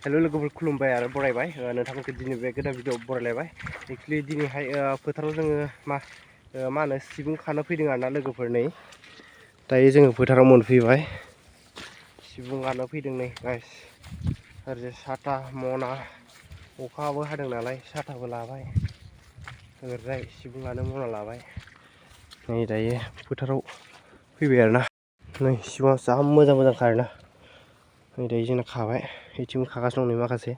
हेल' लोगोफोर खुलुमबाय आरो बरायबाय नोंथांमोनखौ दिनै बे गोदान भिडिअ बरायलायबाय एक्चुअलि दिनैहाय फोथाराव जोङो मा होनो सिबुं खानो फैदों आरोना लोगोफोर नै दायो जोङो फोथाराव मोनफैबाय सिबुं खानो फैदों नै गाइस ओरैजाय साथा मना अखाबो हादों नालाय साथाबो लाबाय ओरैजाय सिबुं लानो मना लाबाय नै दायो फोथाराव फैबाय आरोना नै सिबुङा जा मोजां मोजां खारोना नै दायो जोंना खाबाय बिथिंबो खागासिनो दं नै माखासे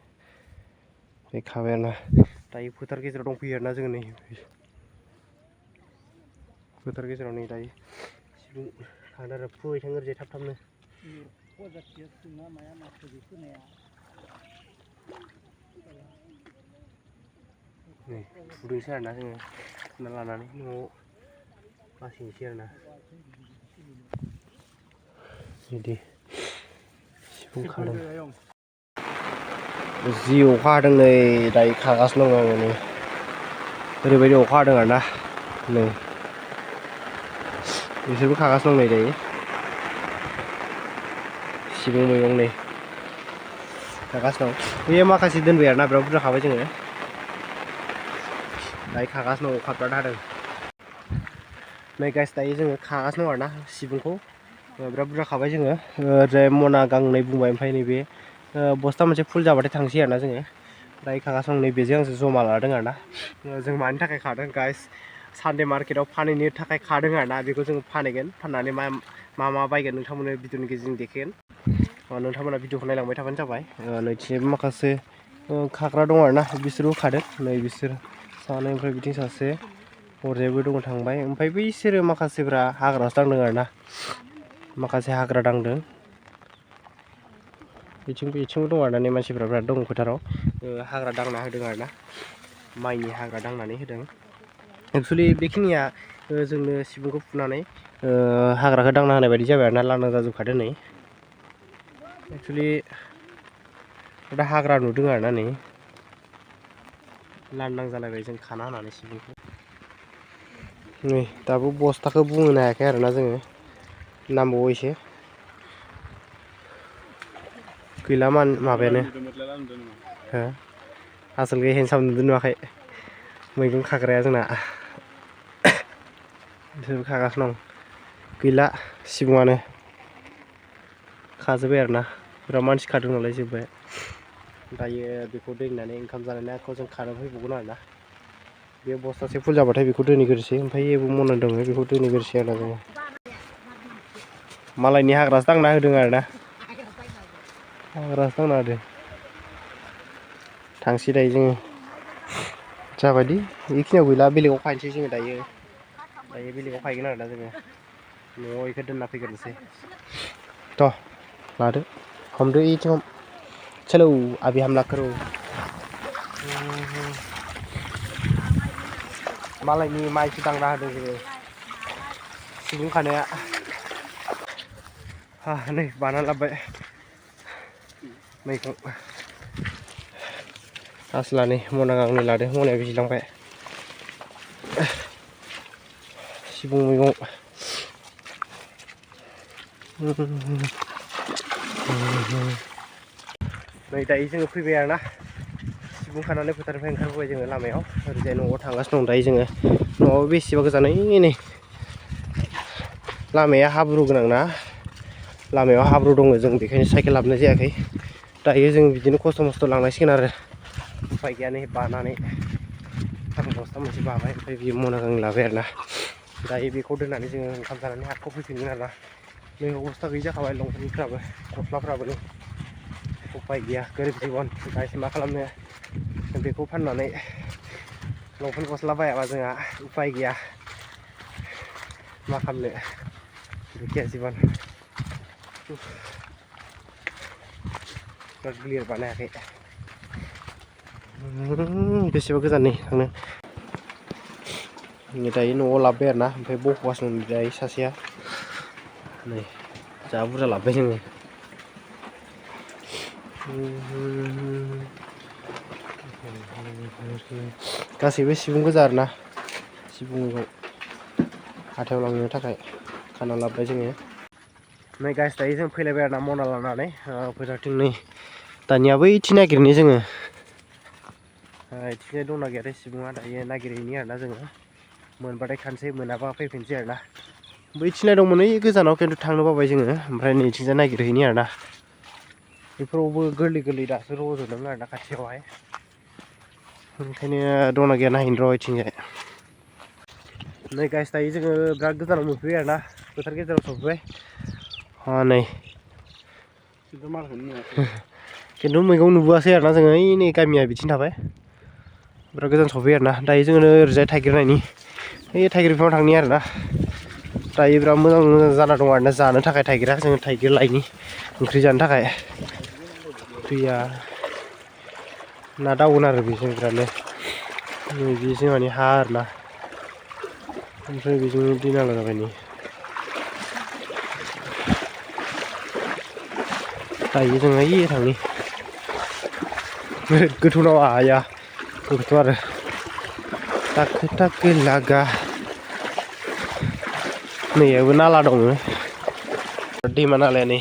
बे खाबाय आरोना दायो फोथार गेजेराव दंफैयो आरोना जोङो नै फोथार गेजेराव नै दायो सिबुं खानो आरो फुबाय थाङो ओरैजाय थाब थाबनो नै फुदोंसै आरोना जोङो फुना लानानै न'आव बासिनोसै आरोना बिदि सिबुं खादों जि अखा हादों नै दायो खागासिनो दं आङो नै ओरैबायदि अखा हादों आरोना नै बिसोरबो खागासिनो दं नै दायो सिबुं मैगं नै खागासिनो दं बे माखासे दोनबाय आरोना बिराद बुरजा खाबाय जोङो दायो खागासिनो दं अखा बिराद हादों नै गाइस दायो जोङो खागासिनो दं आरोना सिबुंखौ बिराद बुरजा खाबाय जोङो ओरैजाय मना गांनै बुंबाय ओमफ्राय नैबे बस्था मोनसे फुल जाबाथाय थांसै आरोना जोङो दायो खागासिनो दं नै बेजों आंजों जमा लादों आरोना जों मानि थाखाय खादों गाइस सानडे मार्केटाव फानहैनो थाखाय खादों आरोना बेखौ जोङो फानहैगोन फाननानै मा बायगोन नोंथांमोननो भिडिअनि गेजेरजों देखायगोन नोंथांमोना भिडिअखौ नायलांबाय थाबानो जाबाय नैथिंबो माखासे खाग्रा दं आरोना बिसोरबो खादों नै बिसोर सानै ओमफ्राय बिथिं सासे हरैजायबो दङ थांबाय ओमफ्राय बैसोरो माखासेफ्रा हाग्रासो दांदों आरोना माखासे हाग्रा दांदों बिथिंबो दं आरोना नै मानसिफ्रा बिराद दं फोथाराव हाग्रा दांना होदों आरोना माइनि हाग्रा दांनानै होदों एक्सुवेलि बेखिनिया जोंनो सिबुंखौ फुनानै हाग्राखौ दांना होनाय बायदि जाबाय आरोना लांदां जाजोबखादों नै एक्सुवेलि दा हाग्रा नुदों आरोना नै लांदां जालायबाय जों खाना होनानै सिबुंखौ नै दाबो बस्थाखौ बुंहोनो हायाखै आरोना जोङो नांबावगौ एसे गैला माबायानो हो आसोलके हेन्डसाम नुदों नुवाखै मैगं खाग्राया जोंना बिसोरबो खागासिनो दं गैला सिबुङानो खाजोब्बाय आरोना बिराद मानसि खादों नालाय जोब्बाय दायो बेखौ दोननानै ओंखाम जानानै आखौ जों खानो फैबावगोन आरोना बे बस्थासे फुल जाबाथाय बेखौ दोनहैग्रोसै ओमफ्राय जेबो मना दङ बेखौ दोनहैग्रोसै आरोना जोङो मालायनि हाग्रासो दांना होदों आरोना हाग्रासो दांना होदों थांसै दायो जोङो जाबायदि बेखिनियाव गैला बेलेगाव खाहैनोसै जोङो दायो बेलेगाव खाहैगोन आरोना जोङो न'आव बेखौ दोनना फैग्रोनोसै थ' लादो हमदो इथिं हम चलो अभी हमला करो मालायनि माइसो दांना होदों जोङो सिबुं खानाया नै बाना लाबोबाय मैगं आसोला नै मना गांनै लादों मनाया बिजिलांबाय सिबुं मैगं नै दायो जोङो फैबाय आरोना सिबुं खानानै फोथारनिफ्राय ओंखारबोबाय जोङो लामायाव ओरैजाय न'आव थांगासिनो दं दायो जोङो न'आव बेसेबा गोजानै नै लामाया हाब्रु गोनां ना लामायाव हाब्रु दङ जों बेखायनो साइकेल लाबोनाय जायाखै दायो जों बिदिनो खस्थ' मस्थ' लांनांसिगोन आरो उफाय गैया नै बानानै बस्था मोनसे बाबाय ओमफ्राय बियो मना गांनै लाबाय आरोना दायो बेखौ दोननानै जोङो ओंखाम जानानै हाखौ फैफिनगोन आरोना नै अबस्था गैयि जाखाबाय लंपेन्टफ्राबो गस्लाफ्राबो नै उफाय गैया गोरिब जिबन गाइस मा खालामनो बेखौ फाननानै लंपेन्ट गस्ला बायाबा जोंहा उफाय गैया मा खालामनो दुखिया जिबन बिराद क्लियार बानायाखै बेसेबा गोजान नै थांनो दायो न'आव लाबोबाय आरोना ओमफ्राय बख'गासिनो दं दायो सासेया नै जा बुरजा लाबोबाय जोङो गासैबो सिबुं गोजा आरोना सिबुं मैगं हाथायाव लांनो थाखाय खाना लाबोबाय जोङो नै गाइस दायो जों फैलायबाय आरोना मना लानानै फोथारथिं नै दानिया बैथिं नागिरनि जोङो इथिंजाय दंना गैयाथाय सिबुङा दायो नागिरहैनि आरोना जोङो मोनबाथाय खानसै मोनाबा फैफिनसै आरोना बैथिंनाय दंमोन ओइ गोजानाव खिन्थु थांनो बाबाय जोङो ओमफ्राय नैथिंजाय नागिरहैनि आरोना बेफोरावबो गोरलै गोरलै दासो रज'दों आरोना खाथियावहाय ओंखायनो दंना गैया नायहैनि र' इथिंजाय नै गाइस दायो जोङो बिराद गोजानाव मोनफैबाय आरोना फोथार गेजेराव सफैबाय नै खिन्थु मैगं नुबोआसै आरोना जोङो ओइ नै गामिया बिथिं थाबाय बिराद गोजान सफैबाय आरोना दायो जोङो ओरैजाय थाइगिर नायनि ओइ थाइगिर बिफाङाव थांनि आरोना दायो बिराद मोजां मोजां जाना दं आरोना जानो थाखाय थाइगिरा जोङो थाइगिर लायनि ओंख्रि जानो थाखाय दैया ना दावगोन आरो बेजों बिरादनो बे जोंहानि हा आरोना ओमफ्राय बेजों दै नाला जाबाय नै दायो जोङो ओइ थांनि गोथौ नामा आया गोथौ आरो टाको टाको लागा नैयावबो नाला दङ दैमा नालाया नै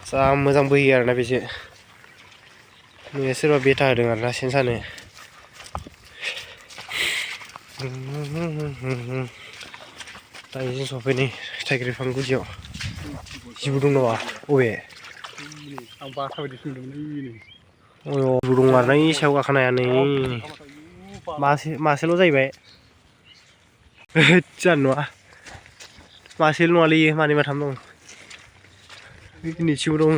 जा मोजां बोयो आरोना बेसो नै सोरबा बेथा होदों आरोना सेन सानो दायो जों सफैनि थाइगिर बिफां गुदियाव जिबौ दं नामा अबे आं बासा बायदिसो नुदोंमोन जिबौ दं आरोना इ सायाव गाखोनो हाया नै मासेल' जाहैबाय जानाय नङा मासेल' नङालै इयो मानै माथाम दं नैथिंबो दं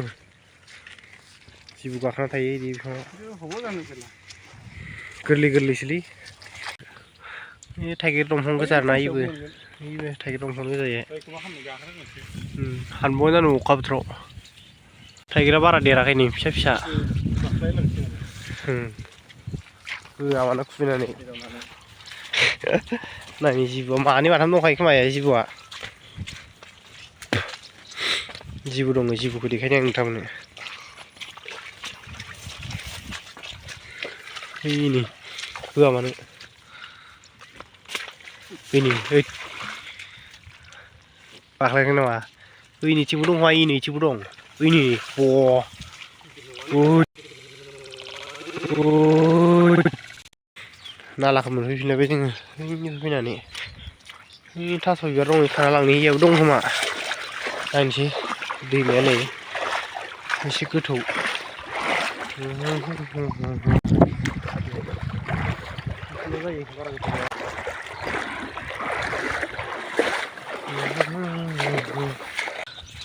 जिबौ गाखोना थायो बिदि बिफाङाव गोरलै गोरलैसोलै बे थाइगिर दंफां गोजा आरोना इबो थाइगिर दंफां गोजा हानबावगोन जानो अखा बोथोराव थाइगिरा बारा देराखै नै फिसा फिसा होआ मानो खुबैनानै नायनि जिबौआ मानै माथाम दंखायो खोमा जिबौआ जिबौ दङ जिबौखौ देखायनि आं नोंथांमोननो ओइ होआ मानो ओइनै ओइ बाख्लायदों नामा ओइनिथिंबो दं ओइनैथिंबो दं ओइनै नालाखौ मोनफैफिनलायबाय जोङो ओइनिफ्राय फैनानै ओइ थास' बिबार दं खाना लांनि इयावबो दं खोमा नायनोसै दैमाया नै एसे गोथौ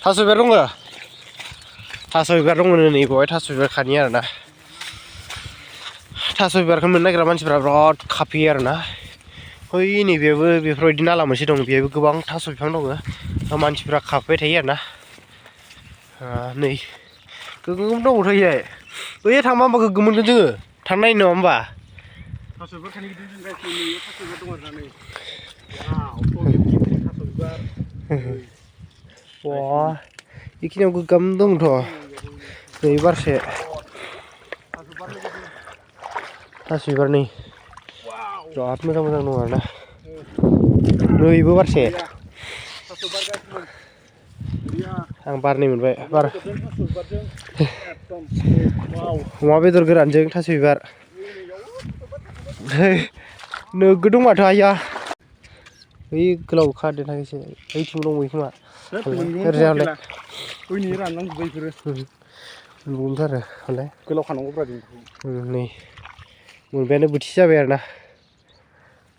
थास' बिबार दङ थास' बिबार दङ नै बेवहाय थास' बिबार खानि आरोना थास' बिबारखौ मोननो नागिरा मानसिफ्रा बिराद खाफैयो आरोना ओइ नैबेयावबो बेफोरबायदि नाला मोनसे दं बेहायबो गोबां थास' बिफां दङ मानसिफ्रा खाफैबाय थायो आरोना नै गोगोम दङथ' इहाय बैहाय थांबा होमबा गोगोम मोनगोन जोङो थांनो नायनो नङा होमबा थास' बिबार खानो गिदिर गिदिर गायसै नैयाव थास' बिबार दं आरोना नै थास' बिबार बेखिनियाव गोगोम दंथ' नै बारसे थास' बिबार नै बिराद मोजां मोजां दं आरोना नैबो बारसे आं बारनै मोनबाय अमा बेदर गोरानजों थास' बिबार नोगोद दं माथो आइया बै गोलाव खारदेरनो थाखायसो ओइथिंबो दंबायो खोमा ओरैजाय मोनबावगोनथ' आरो हले गोलाव खानांगौब्रा नै मोनबायानो बोथिसे जाबाय आरोना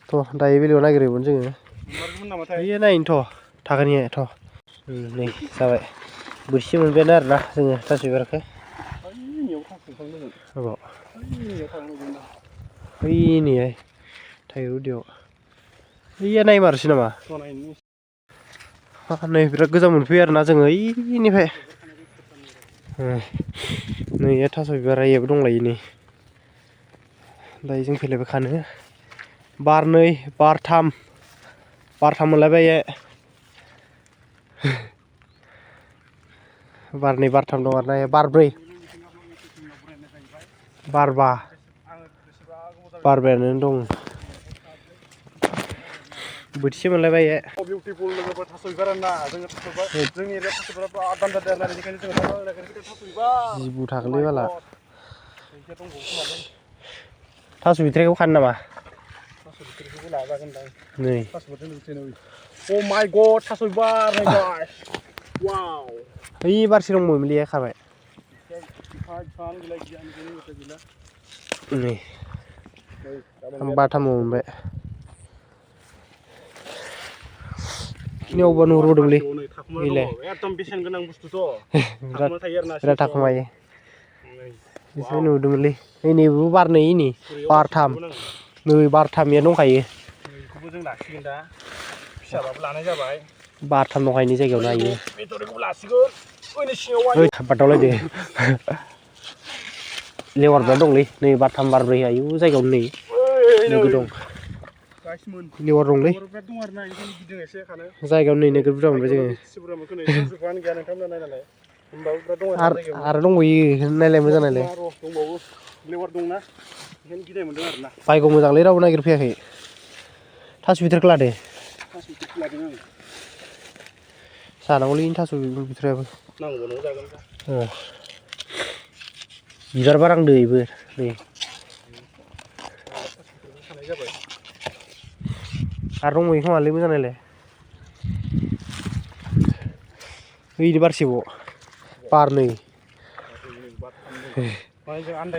थ' दायो बेलेगाव नागिरहैबावनो जोङो बैयो नायनोथ' थागोन इयो थ' नै जाबाय बोथिसे मोनबायानो आरोना जोङो थास' बिबारखौ बैनिहाय थाइगिर गुदियाव बैया नायमारोसो नामा नै बिराद गोजान मोनफैयो आरोना जोङो ओइनिफ्राय नै थास' बिबारा इयावबो दंलायो नै दायो जों फैलायबाय खानो बारनै बारथाम मोनलायबाय बारनै बारथाम दं आरोना बारब्रै बारबायानो दं बोथिसे मोनलायबाय बिउटिफुल लोगोफोर थास' बिबार ना जोङो जोंनि एरिया थास' बिबारा दान्दा देरनानै बेनिखायनो जोङो थास' बिबार जिबु थाखोलै बाला थास' बिथराइखौ खानो नामा थास' बिथराइखौबो लाजागोनदां नै थास' बिथराइ अ माय गड थास' बिबार गाइस वाव ओइ बारसे दंमोनलै खाबाय नै आं बाथामाव मोनबाय खिनियावबो नुहुरबोदोंलै गैलाय एकदम बेसेन गोनां बुस्थुथ' बिराद थाखुमायो एसे नुदोंमोनलै नैबो बारनै नै बारथाम नै बारथामनिया दंखायो बेखौबो जों लासिगोन दा फिसाबाबो लानाय जाबाय बारथाम दंखायो जायगायाव नायो बेदरखौबो लासिगोन ओइनै सिङाव बादावलायदो लेवारफ्रा दंलै नै बारथाम बारब्रै आयु जायगायावनो नै नोगोद दं लेवार दंलै जायगायावनो नै नोगोद बुरजा मोनबाय जोङो आरो दंबावो नायलाय मोजां नायलाय बायग' मोजांलै रावबो नागिरफैयाखै थास' बिथराइखौ लादो जानांगौलै थास' बिथरायाबो बिबार बारहांदो इबो नै आरो दंबावो खोमालै मोजां नायलाय ओइनो बारसेबाव बारनै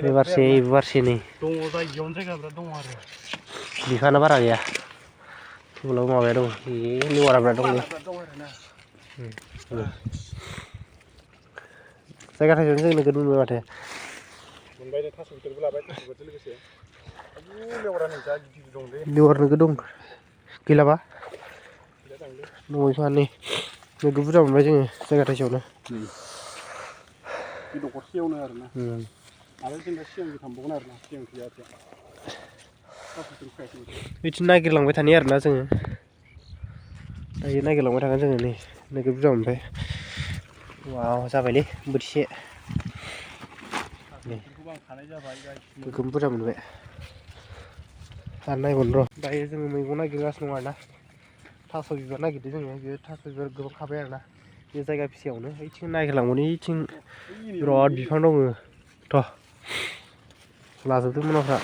बे बारसे इबो बारसे नै दङ जायगायावनो जायगा बिराद दङ आरो बिफाना बारा गैया थेवब्लाबो माबाया दं लेवारा बिराद दंलै जायगा थाइसेयावनो जों नोगोद मोनबाय माथो मोनबाय नै थास' बिथराइबो लाबाय थास' बिथराइजों लोगोसे लेवारा नै जा गिदिर दंलै लेवार नोगोद दं गैलाबा दङ खोमा नै नोगोद बुरजा मोनबाय जोङो जायगा थाइसेयावनो बे दखरसेयावनो आरोना आरो जों दा सिगांजों थांबावगोन आरोना सिगां गैयाखै बिदिनो नागिरलांबाय थानि आरोना जोङो दायो नागिरलांबाय थागोन जोङो नै नोगोद बुरजा मोनबाय वाव जाबायलै बोथिसे नोगोद बुरजा मोनबाय आरो नायबावनो र' दायो जोङो मैगं नागिरगासिनो दं आरोना थास' बिबार नागिरदों जोङो बे थास' बिबार गोबां खाबाय आरोना बे जायगा फिसायावनो ओइथिं नागिरलांबावनि ओइथिं बिराद बिफां दङ थ' लाजोबदों मुनाफ्रा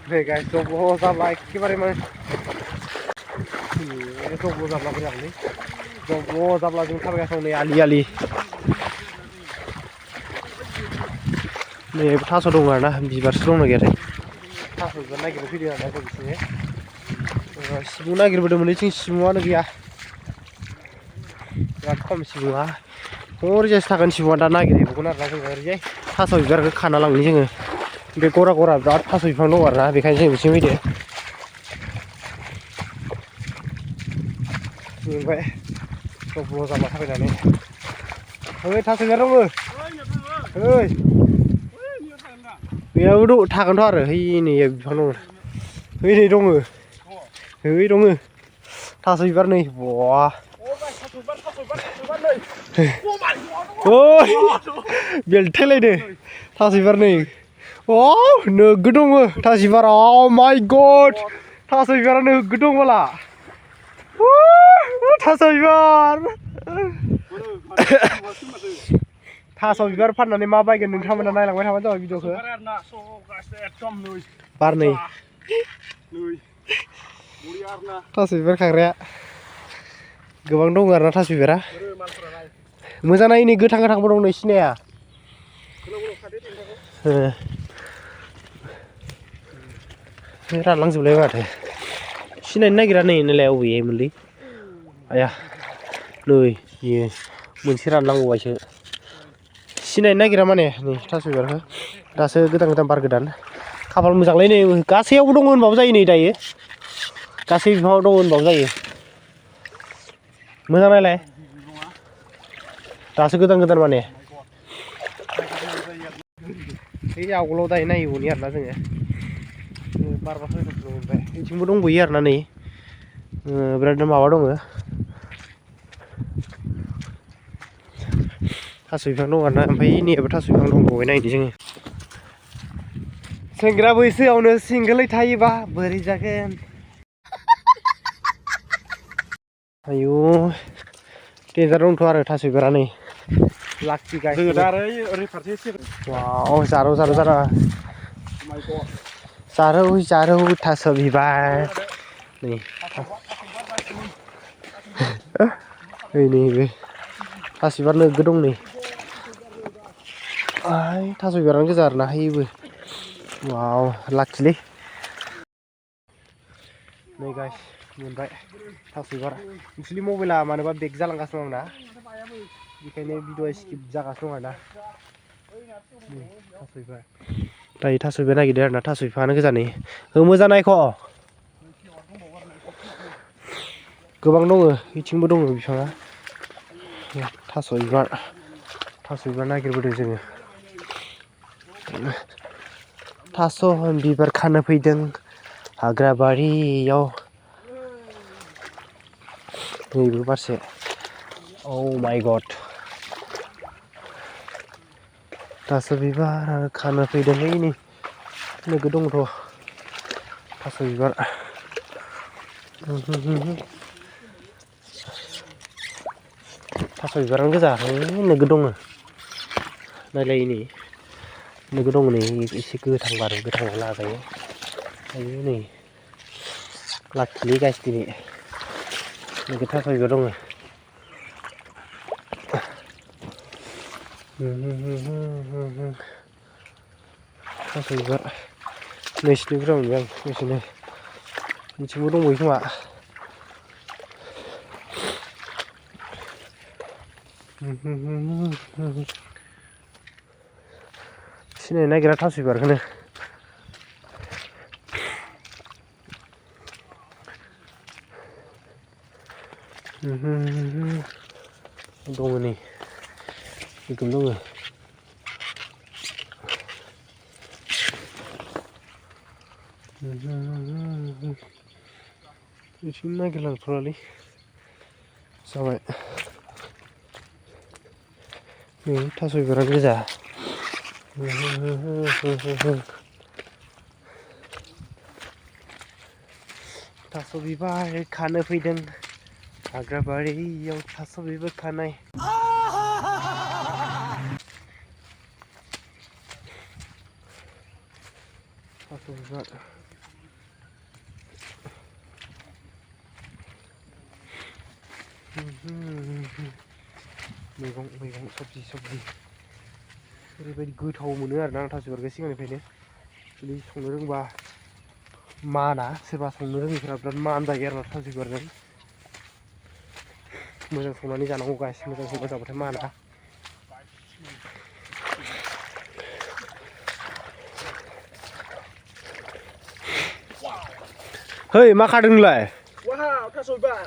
नै गाइस जब' जाब्ला एखेबारे माने जब' जाब्ला मोजांलै जब' जाब्ला जों थाबायगासिनो नै आलि आलि नै थास' दङ आरोना बिबारसो दंना गैयाथाय थास' बिबार नागिरनो फैदों आरोना जों बिथिंजाय सिबुं नागिरबोदोंमोन ओइथिं सिबुङानो गैया बिराद खम सिबुङा हरैजायसो थागोन सिबुङा दा नागिरहैबावगोन आरोना जोङो ओरैजाय थास' बिबारखौ खाना लांनि जोङो बे गरा गरा बिराद थास' बिफां दं आरोना बेखायनो जों बिथिं फैदो मेंबाय जब' जाब्ला थाबायनानै ओइ थास' बिबार दङ ओइ बेयावबो दं थागोनथ' आरो है नै बिफां दङ है नै दङ है दङ थास' बिबार नै बवा बेलथायलायदो थास' बिबार नै नोगोद दङ थास' बिबारा माय गड थास' बिबारा नोगोद दं बाला थास' बिबार थास' बिबार फाननानै मा बायगोन नोंथांमोना नायलांबाय थाबानो जाबाय भिडिअखौ बारनै थास' बिबार खाग्राया गोबां दङ आरोना थास' बिबारा मोजां नायै नै गोथां गोथांबो दं नै सिनाया रानलांजोबलाय माथो सिनायनो नागिरा नै नायलाय अबेहायमोनलै आया नै बियो मोनसे रानलांबावबायसो सिनायनो नागिरा माने नै थास' बिबारखौ दासो गोदान गोदान बार गोदान खाफाल मोजांलै नै गासैयावबो दङ होनबाबो जायो नै दायो गासै बिफाङाव दङ होनबाबो जायो मोजां नायलाय दासो गोदान गोदान माने बे आवगोलाव दायो नायबोनि आरोना जोङो बारबा सयथासो मोनबाय बिथिंबो दंबोयो आरोना नै बिराद माबा दङ थास' बिफां दं आरोना ओमफ्राय नैयाबो थास' बिफां दंबावो नायनो जोङो सेंग्रा बैसोआवनो सिंगोलै थायोबा बोरै जागोन आयु डेन्जार दंथ' आरो थास' बिबारा नै लाखि गाय जोङो दा आरो ओरै फारसे एसे वाव जारौ जारौ जारा जारौ थास' बिबार नै नैबे थास' बिबार नोगोद दं नै थास' बिबारानो गोजा आरोना हैबो वाव लाखिलै नै गाइस मोनबाय थास' बिबार एक्सुलि मबाइला मानोबा बेक जालांगासिनो दं आंना बेखायनो भिडिअआ स्किप जागासिनो दं आरोना थास' बिबार दायो थास' बिबार नागिरदो आरोना थास' बिफाङानो गोजा नै मोजां नायख' गोबां दङ बिथिंबो दङ बिफाङा थास' बिबार नागिरबोदों जोङो थास' बिबार खानो फैदों हाग्रा बारियाव नैबो बारसे औ माय गड थास' बिबार खानो फैदोंलै नै नोगोद दङथ' थास' बिबार थास' बिबारानो गोजा नोगोद दङ नायलाय नै नोगोद दङ नै एसे गोथां बार गोथाङाव लाजायो आयु नै लाखिलै गाइस दिनै नोगोद थास' बिबार दङ थास' बिबार नैसिनि बुरजा मोनबाय आं दसेनो बिथिंबो दंबावो खोमा सिनायनो नागिरा थास' बिबारखौनो दङ नै गोगोम दङ एसे नागिरलांथ'नालै जाबाय नै थास' बिबारा गोजा थास' बिबार खानो फैदों हाग्रा बारियाव थास' बिबार खानाय थास' बिबार मैगं सबजि ओरैबायदि गोथाव मोनो आरोना आं थास' बिबारखौ सिगांनिफ्रायनो जुदि संनो रोंबा माना सोरबा संनो रोङिफोरा बिराद मान जायो आरोना थास' बिबारजों मोजां संनानै जानांगौ गाइस मोजां संना जाबाथाय माना है मा खादों नोंलाय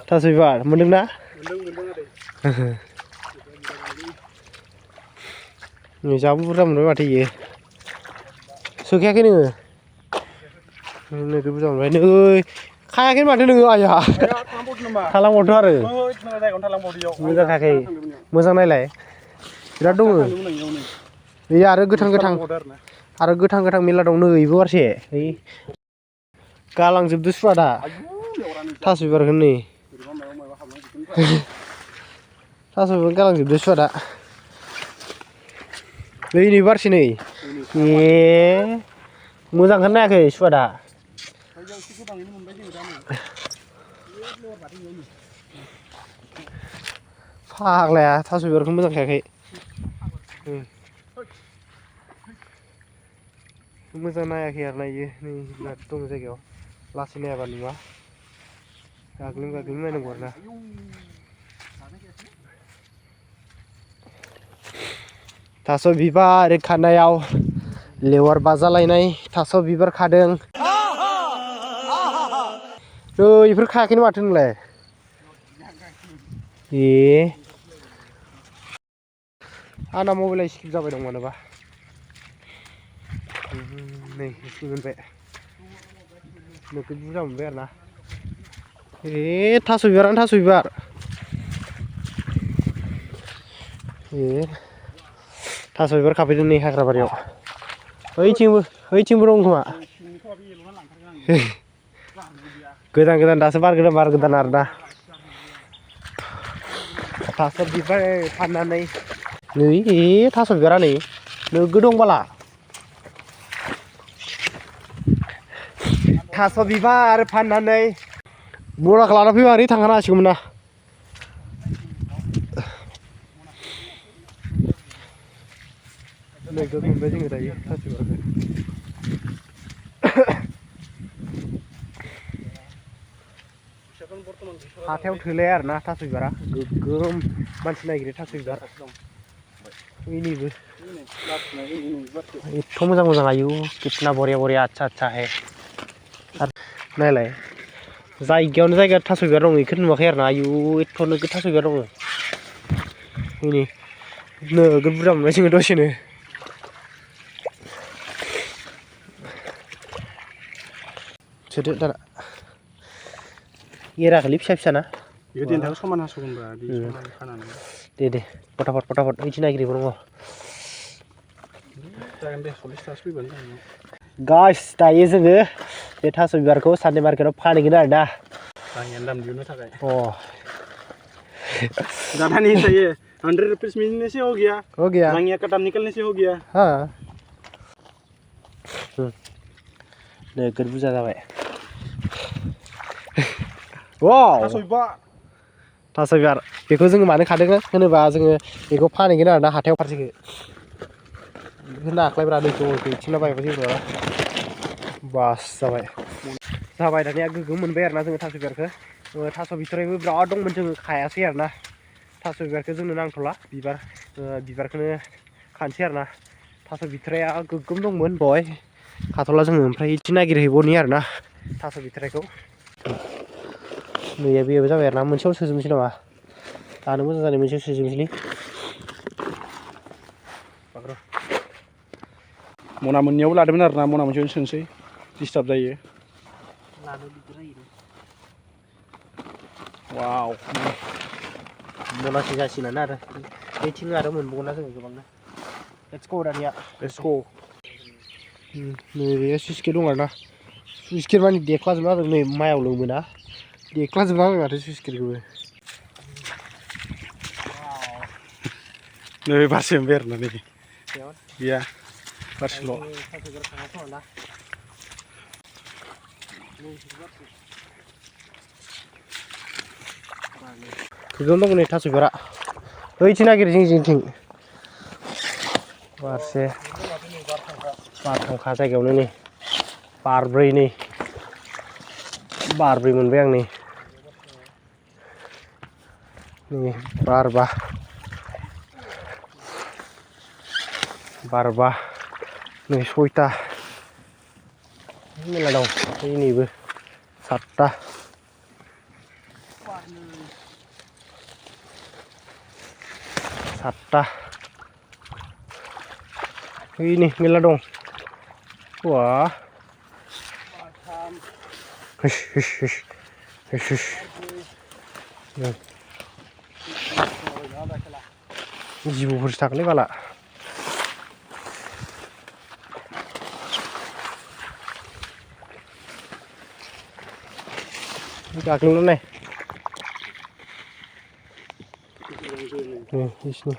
थास' बिबार मोनदोंना मोनदों आदै नै जाबो बुरजा मोनबाय माथो इयो सोखायाखै नोङो नोगोद बुरजा मोनबाय नै खायाखै माथो नोङो आइया थालांबावदो आरो मोजां खायाखै मोजां नायलाय बिराद दङ नै आरो गोथां मेरला दं नै इबो बारसे ओइ गालांजोबदो सुवादा थास' बिबारखौ नै थास' बिबार गालांजोबदो सुवादा नै बारसे नै मोजांखौनो नायाखै सुवादा फाग्लाया थास' बिबारखौ मोजां खायाखै मोजां नायाखै आरोना इयो नै बिराद दङ जायगायाव लासै नायाबा नुवा गाग्लिम नायनांगौ आरोना थास' बिबार खानायाव लेवार बाजालायनाय थास' बिबार खादों बेफोर खायाखैनो माथो नोंलाय आंना मबाइला स्किप जाबाय दं मानोबा नै एसे मोनबाय नोगोद बुरजा मोनबाय आरोना थास' बिबारानो थास' बिबार थास' बिबार खाफैदों नै हाग्रा बारियाव ओइथिंबो दं खोमा गोदान दासो बार गोदान आरोना थास' बिबार फाननानै नै थास' बिबारा नै नोगोद दं बाला थास' बिबार फाननानै बराखौ लाना फैबा ओरै थांखानो हासिगौमोन ना नोगोद मोनबाय जोङो दायो थास' बिबारखौ हाथायाव थोलाया आरोना थास' बिबारा गोगोम मानसि नागिरो थास' बिबार बेनिबो एथ' मोजां मोजां आयु कितना बरिया बरिया अच्छा अच्छा है नायलाय जायगायावनो जायगा थास' बिबार दं बेखौ नुवाखै आरोना आयु एथ' नोगोद थास' बिबार दङ नै नोगोद बुरजा मोनबाय जोङो दसेनो सोदो दाना एराखैलै फिसा फिसा ना बेखौ देन्थाखौ समान हास'गोनब्रा बे समान खानानै दे फटाफट ओइथि नागिरहैबाव नांगौ जागोन दे 40थासो फैबानो जागोन गाइस दायो जोङो बे थास' बिबारखौ सानडे मार्केटाव फानहैगोन आरो ना रांनि दाम दिहुननो थाखाय अ ज़्यादा नहीं चाहिए 100 रुपीस मिलने से हो गया रांगिया का दाम निकलने से हो गया हाँ नोगोद बुरजा जाबाय वाव थास' बिबार बेखौ जोङो मानो खादों होनोबा जोङो बेखौ फानहैगोन आरोना हाथायाव फारसेखौ नाख्लायब्रा दैखौ गैथिंला बायबा जेबो नङा बास जाबाय दानिया गोगोम मोनबाय आरोना जोङो थास' बिबारखौ थास' बिथ'राइबो बिराद दंमोन जोङो खायासै आरोना थास' बिबारखौ जोंनो नांथ'ला बिबारखौनो खानोसै आरोना थास' बिथ'राइया गोगोम दंमोन बहाय खाथ'ला जोङो ओमफ्राय इदि नागिरहैबावनि आरोना थास' बिथ'राइखौ नैया बेबो जाबाय आरोना मोनसेयाव सोजोबनोसै नामा दानो मोजां जानाय मोनसेयाव सोजोबनोसैलै मना मोननैयावबो लादोंमोन आरोना मना मोनसेयावनो सोनोसै डिस्टार्ब जायो वाव मनासे जासिगोनानो आरो बेथिं आरो मोनबावगोन ना जोङो गोबांनो लेट्स गो दानिया लेट्स गो नैबे सुइस गेट दं आरोना सुइस गेट माने देख्लाजोबना होदों नै माइआव लोमोना देख्लाजोबना होबाय माथो सुइस गेटखौबो नै बारसे मोनबाय आरोना नै गैया बारसेल' गोगोम दङ नै थास' बिबारा ओइथिं नागिर जिंथिं बारसे बारथांखा जायगायावनो नै बारब्रै मोनबाय आं नै बारबा नै सयथा मेरला दं नैबो 7था नै मेरला दं वा जिबौफोरसो थागोनलै बाला गाग्लोबना नाय बिसिनि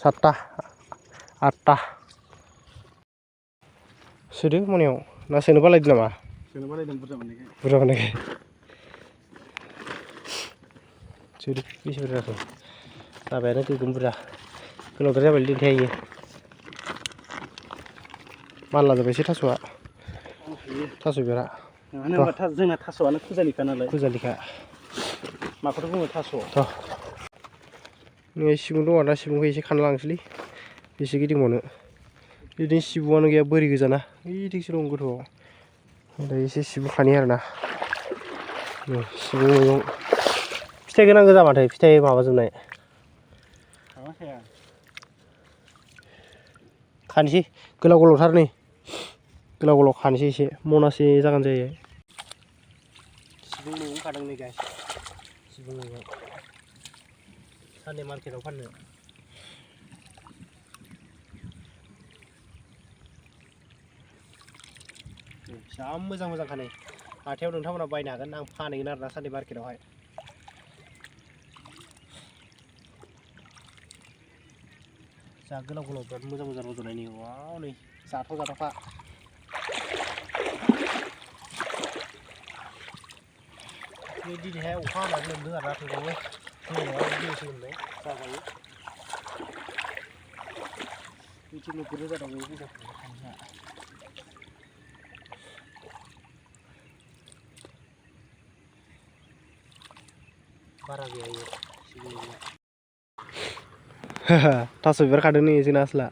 7था 8था सोदो मनायाव ना सोनो बालायदों नामा सोनो बालायदों बुरजा मोननायखाय सोदो बेसे बुरजा जाखो जाबायानो गोगोम बुरजा गोलावद्राय जाबायलै देन्थाया इयो मानला जोब्बायसो थास'आ थास' बिबारा मानो होनबा जोंना थास'आनो खुजालिखा नालाय खुजालिखा माखौथ' बुङो थास' नै सिबुं दं आरोना सिबुंखौ एसे खाना लांसैलै बेसे गिदिंबावनो बिदिनो सिबुङानो गैया बोरि गोजाना ओइथिंसो दं गोथौआव दायो एसे सिबुं खानि आरोना सिबुं मैगं फिथाइ गोनां गोजा माथो फिथाइ माबाजोबनाय खानोसै गोलाव गोलावथार नै गोलाव खानोसै एसे मनासे जागोन जायो सिबुं मैगं खादों नै गाइस सिबुं मैगं सानडे मार्केटाव फाननो जा मोजां खानाय हाथायाव नोंथांमोना बायनो हागोन आं फानहैगोन आरोना सानडे मार्केटावहाय जा गोलाव गोलाव बिराद मोजां मोजां रज'नायनि वाव नै जाथाव जाथावखा बे दिनैहाय अखा हानानै लोमदों आरोना थेवबाबो जोंनि न'आव दैसो मोननाय जाजायो बिथिं नोगोर जादों बे मोजां बारा गैया इयो थास' बिबार खादों नै जोंना आसोला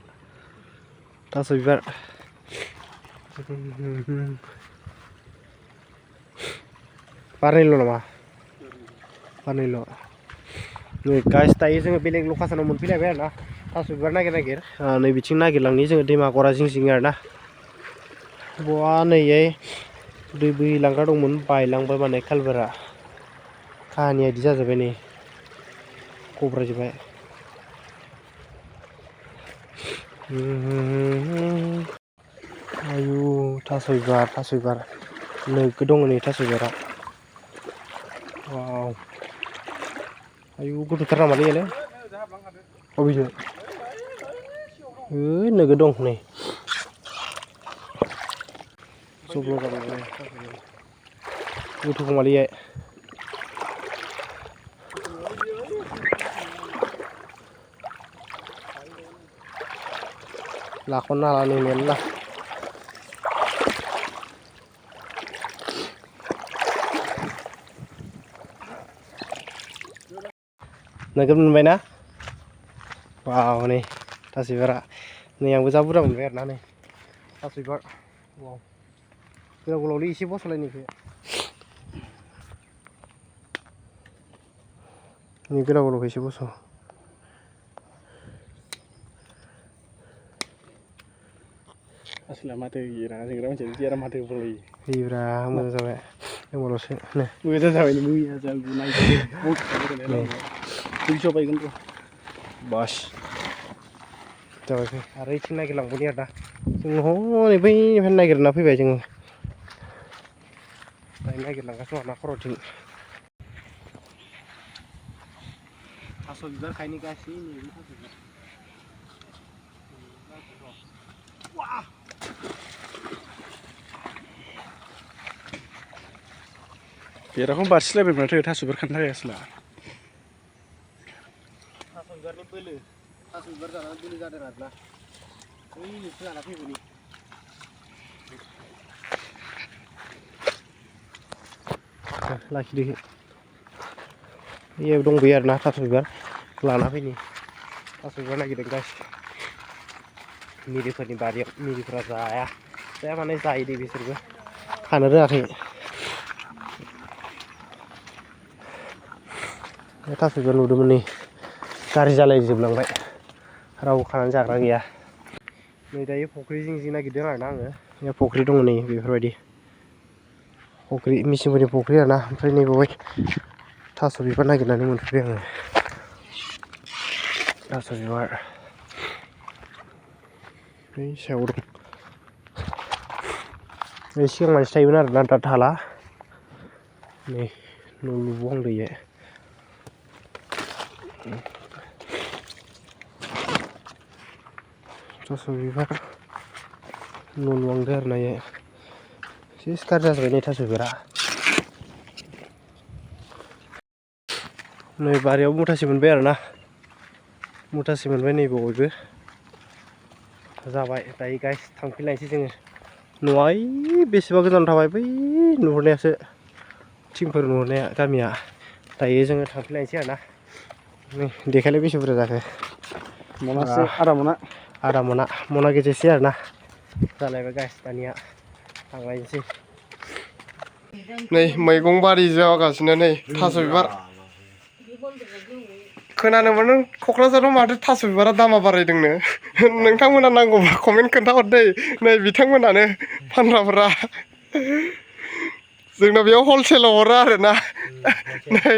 थास' बिबार बारनैल' नामा बारनैल' नै गाइस दायो जोङो बेलेग लकेसनाव मोनफैलायबाय आरोना थास' बिबार नागिर नै बिथिं नागिरलांनि जोङो दैमा गरा जिं जिं आरोना बहा नैयै दै बोहैलांग्रा दंमोन बायलांबाय माने खालबारा काहानिया इदि जाजोब्बाय नै गब्राजोब्बाय आयु थास' बिबार नोगोद दङ नै थास' बिबारा वाव आयु गथ'थार नामालै इयालाय अबेजों नोगोद दं नै जब्ल जाबाय गोथौ खोमालै इयो लाख'नो हाला नै मेरला नोगोद मोनबाय ना वाव नै थास' बिबारा नै आंबो जा बुरजा मोनबाय आरोना नै थास' बिबार वाव गोलाव गोलावलै एसे बस'लायनायखौ नै गोलाव गोलावखौ एसे बस' आसोला माथो रागा जोंग्रा मानसिया बिदि आराम माथो होबावलायो होयोब्रा मोजां जाबाय एबारल'सो मोजां जाबाय मैया जा नायदों दुइस' बायगोन र' बास जाबाय फै आरो इथिं नागिरलांबावनि आरोना जों हनै बैनिफ्रायनो नागिरना फैबाय जोङो दायो नागिरलांगासिनो आरोना खर'थिं थास' बिबार खायनो गासै नैबे थास' बिबार बेराखौनो बारसिलायबाय माथो थास' बिबार खानो थाखाय आसोला थास' बिबारनि बोलो थास' बिबार जानानै बोलो जादों आरोना बैनिसो जाना फैबाय लाखिदो बेयाव दंबोयो आरोना थास' बिबार लाना फैनि थास' बिबार नागिरदों गासिबो मिरिफोरनि बारियाव मिरिफोरा जाया माने जायो दे बिसोरबो खानो रोङाखै थास' बिबार नुदोंमोन नै गाज्रि जालायजोबलांबाय रावबो खानानै जाग्रा गैया नै दायो फुख्रि जिं जिं नागिरदों आरोना आङो बे फुख्रि दङ नै बेफोरबायदि फुख्रि मेसिनफोरनि फुख्रि आरोना ओमफ्राय नै बेवहाय थास' बिबार नागिरनानै मोनफैबाय आङो थास' बिबार बै सायाव दं बे सिगां मानसि थायोमोन आरोना दा थाला नै न' लुबावहांदों इयो थास' बिबार न' लुहांदों आरोना इयो एसे गाज्रि जाजोब्बाय नै थास' बिबारा नै बारियाव मुथासे मोनबाय आरोना मुथासे मोनबाय नै बयबो जाबाय दायो गाइस थांफिनलायनोसै जोङो न'आ ओइ बेसेबा गोजानाव थाबाय बै नुहुरनायासो थिंफोर नुहुरनाया गामिया दायो जोङो थांफिनलायनोसै आरोना नै देखायलाय बेसे बुरजा जाखो मनासे आदा मना गेजेरसे आरोना जालायबाय गाइस दानिया थांलायनोसै नै मैगं बारि जागासिनो नै थास' बिबार खोनानो मोनदों क'क्राझाराव माथो थास' बिबारा दामा बारायदोंनो नोंथांमोना नांगौबा कमेन्ट खोन्थाहर दै नै बिथांमोनानो फानग्राफोरा जोंना बेयाव हलसेलाव हरो आरोना नै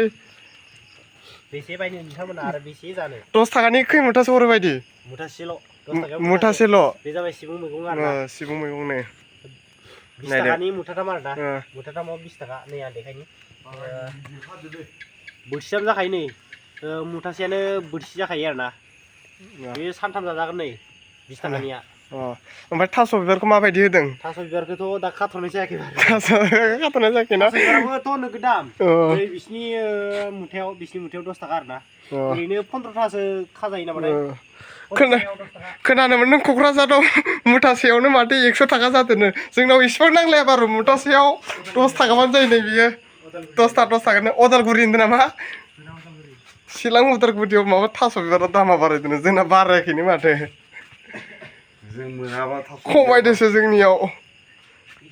बेसे बायनो नोंथांमोना आरो बेसे जानो 10 थाखानि खै मुथासो हरो बायदि मुथासेल' 10 थाखायाव मुथासेल' बे जाबाय सिबुं मैगं आरोना सिबुं मैगं नै 20 थाखानि मुथाथाम आरोना मुथाथामाव 20 थाखा नै आं देखायनि बोथिथाम जाखायो नै मुथासेयानो बोथिसे जाखायो आरोना बे सानथाम जाजागोन नै 20 थाखानिया ओमफ्राय थास' बिबारखौ माबायदि होदों थास' बिबारखौथ' दा खाथ'नाय जायाखै खाथ'नाय जायाखै ना थास' बिबाराबोथ' नोगोद दाम ओरै बिसिनि मुथायाव 10 थाखा आरोना ओरैनो 15थासो खाजायो नामाथाय खोनानो मोनदों क'क्राझाराव मुथासेयावनो माथो 100 थाखा जादोंनो जोंनाव इसेबां नांलाया बारु मुथासेयाव 10 थाखाबानो जायो नै बियो 10 थाखानो अदालगुरि होनदों नामा चिरां उदालगुरियाव माबा थास' बिबारा दामा बारायदोंनो जोंना बारायाखैनो माथो जों मोनाबा खमायदोसो जोंनियाव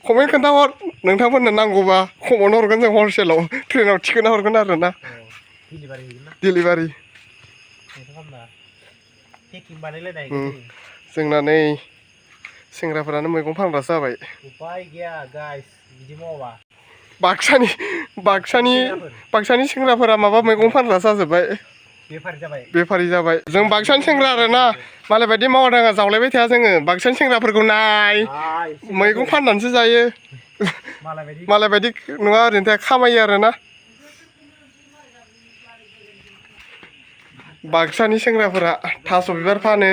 कमेन्ट खोन्थाहर नोंथांमोननो नांगौबा खमावनो हरगोन जों हलसेलाव ट्रेनाव थिखोना हरगोन आरोना डिलिभारि जोंना नै सेंग्राफोरानो मैगं फानग्रासो जाबाय उपाय गैया गाइस बिदि मावाबा बाक्सानि सेंग्राफोरा माबा मैगं फानग्रा जाजोब्बाय बेफारि जाबाय जों बाक्सानि सेंग्रा आरोना मालाय बायदि मावा दाङा जावलायबाय थाया जोङो बाक्सानि सेंग्राफोरखौ नाय मैगं फाननानैसो जायो मालाय बायदि नङा ओरैनो थाया खामायो आरोना बाक्सानि सेंग्राफोरा थास' बिबार फानो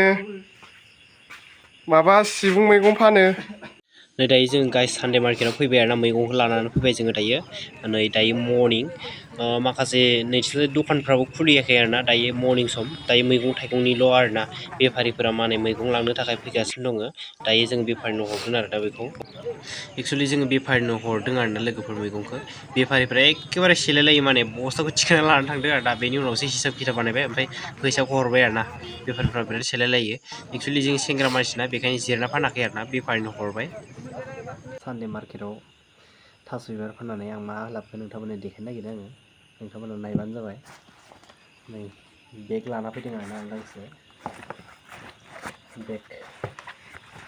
माबा सिबुं मैगं फानो नै दायो जों गाइस सानडे मार्केटाव फैबाय आरोना मैगंखौ लानानै फैबाय जोङो दायो नै दायो मर्निं माखासे नैथिंजाय दखानफ्राबो खुलियाखै आरोना दायो मर्निं सम दायो मैगं थाइगंनिल' आरोना बेफारिफोरा माने मैगं लांनो थाखाय फैगासिनो दङ दायो जों बेफारिनो हरगोन आरो दा बेखौ एक्सुवेलि जोङो बेफारिनो हरदों आरोना लोगोफोर मैगंखौ बेफारिफ्रा एखेबारे सेलायलायो माने बस्थाखौ थिखोना लानानै थांदों आरो दा बेनि उनावसो हिसाब खिथाब बानायबाय ओमफ्राय फैसाखौ हरबाय आरोना बेफारिफ्रा बिराद सेलायलायो एक्सुवेलि जों सेंग्रा मानसिना बेखायनो जिरायना फानाखै आरोना बेफारिनो हरबाय सानडे मार्केटाव थास' बिबार फाननानै आं मा लाबखौ नोंथांमोननो देखायनो नागिरदों आङो नोंथांमोना नायबानो जाबाय नै बेग लाना फैदों आरोना आं गांसे बेग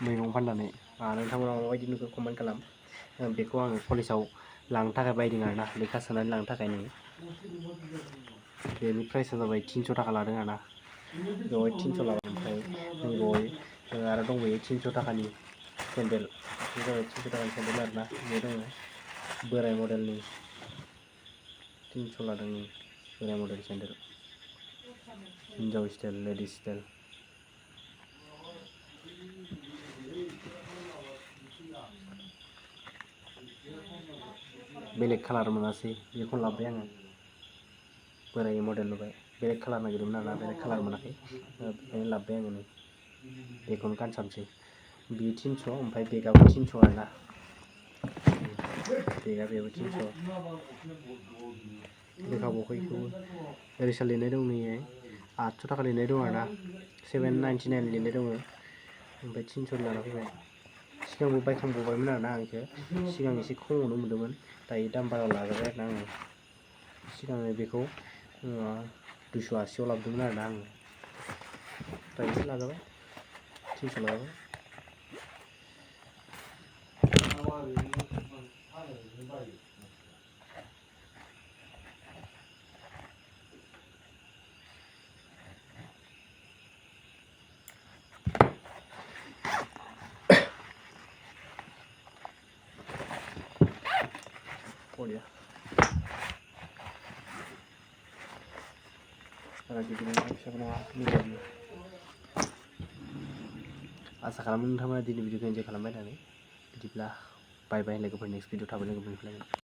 मैगं फाननानै नोंथांमोना माबायदि नुखो कमेन्ट खालाम बेखौ आङो कलेजाव लांनो थाखाय बायदों आरोना लेखा सोनानै लांनो थाखाय नै बेनि प्राइसआ जाबाय 300 थाखा लादों आरोना बेवहाय 300 लाबाय ओमफ्राय बेवहाय आरो दंबायो 300 थाखानि सेन्देल बे जाबाय 300 थाखानि सेन्देल आरोना बे दङ बोराय मडेलनि 300 लादों बोराय मडेल सेन्देल हिन्जाव स्टाइल लेडिस स्टाइल बेलेग कालार मोनासै बेखौनो लाबोबाय आङो बोराय मडेल नुबाय बेलेग कालार नागिरदोंमोन आरोना बेलेग कालार मोनाखै बेखायनो लाबोबाय आङो नै बेखौनो गानसाबसै बे 300 ओमफ्राय बेगाबो 300 आरोना बेगा बेबो 300 लेखा बहिखौबो रिसाल लिरनाय दं नै 800 थाखा लिरनाय दं आरोना 799 लिरनाय दङ ओमफ्राय 300 लाना फैबाय सिगांबो बायखांबावबायमोन आरोना आं बेखौ सिगां एसे खमावनो मोनदोंमोन दायो दाम बारा लाजाबाय आरोना आङो सिगां बेखौ 280 आव लाबोदोंमोन आरोना आङो दायो लाजाबाय 300 लाजाबाय बरिया बारा गिदिर नङा फिसाबो नङा मिडियामनि आसा खालामो नोंथांमोना दिनै भिडिअखौ इन्जय खालामबाय होननानै बिदिब्ला बाय बाय लोगोफोर नेक्स्ट भिडिअ थाबै लोगोफोरनिफ्राय